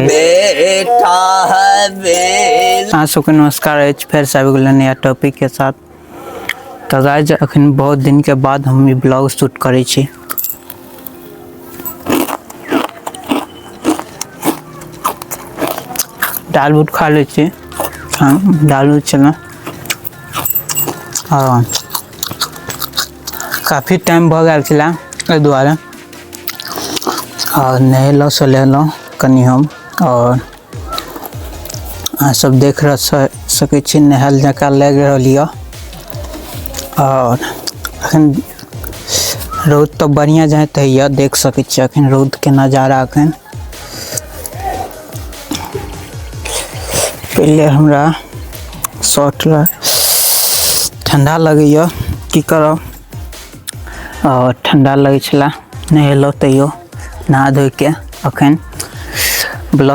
बेटा है। अहाँ सबके नमस्कार अछि, फेरसँ आबि गेलहुँ नया टॉपिकके साथ। तऽ गाइज, अखन बहुत दिनके बाद हम ई ब्लॉग शूट करै छी। दाल बूट खा लै छी। हाँ, दाल उत छलै। हँ, काफी टाइम भऽ गेल छलै, एहि दुआरे। आओर नहेलहुँ सोलेलहुँ कनि हम, आओर अहाँ सब देख सकै छी, नहायल जकाँ लागि रहल यऽ। आओर अखन रौद तऽ बढ़िआँ जाइत होइए, देख सकै छी अखन रौदके नजारा। अखन पहिले हमरा शर्ट ठण्डा लगैए, की करब? आओर ठण्डा लगै छलै, नहेलहुँ, तैयो नहा धोइके अखन ब्लॉग